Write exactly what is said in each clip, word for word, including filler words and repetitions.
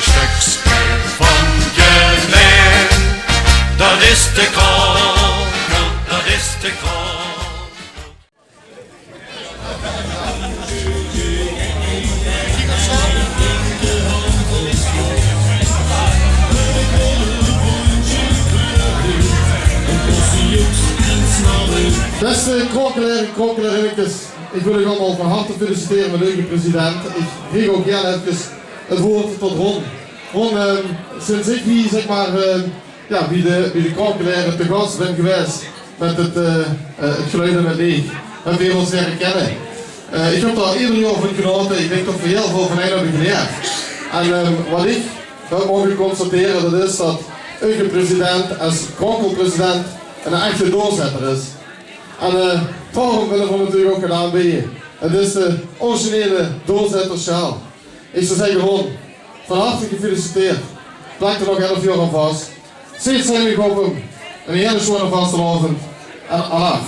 Sjteks van Jelein, dat is de Kronkel, dat is de Kronkel. Beste Kronkelere, Kronkelerinnekes, ich wil uch allemaol van harte feliciteren mit eure president. Ich gaef ouch gaer efkes 't waord tot Ron. Ron, ehm, sinds ich hie, zeg mer, ehm, jao, bie de, bie de Kronkelere te gas bön gewaes mit 't, eh, eh, 't geluid en 't leech, höbbe veer ós liere kinne. Eh, ich höb dao eder jaor van genaote. Ich dink tot veer hiel väöl van häöm höbbe gelierd. En, ehm, wat ich höb moge constatere, dat is dat eure president es Kronkelpresident 'nen echte doorzetter is. En, eh, daorum wille veer 'm natuurlik ouch gaon aanbeje. 't Is de originele doorzetter sjaal. Ich zou zègke, Ron, van harte gefeliciteerd. Plak d'r nog elf jaor aan vas. Zit zin op 'm. 'n Hiele sjoeane vastelaovend. En alaaf.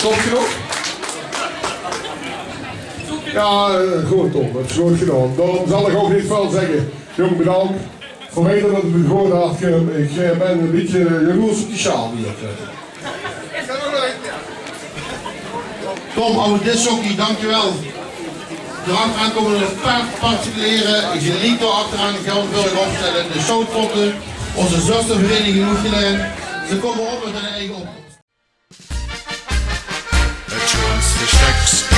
Top genóg? Jao, eh, good, Tom. Det is good gedaon. Dan zal ich ouch neet väöl zègke. Jóng, bedank. Veur mich det 't good aafkump. Ich, eh, bön e bietje jaloers op die sjaal hie. Tom, ouwe discjockey, dankjewel. D'r achteraan kómme nog e paar particuliere, geliek dao achteraan, gaon v'r opstelle. De Sjouwpotte, ózze zustervereiniging oet Gelaen. Ze kómme op mit hun eige optoch. Het sjoenste sjteks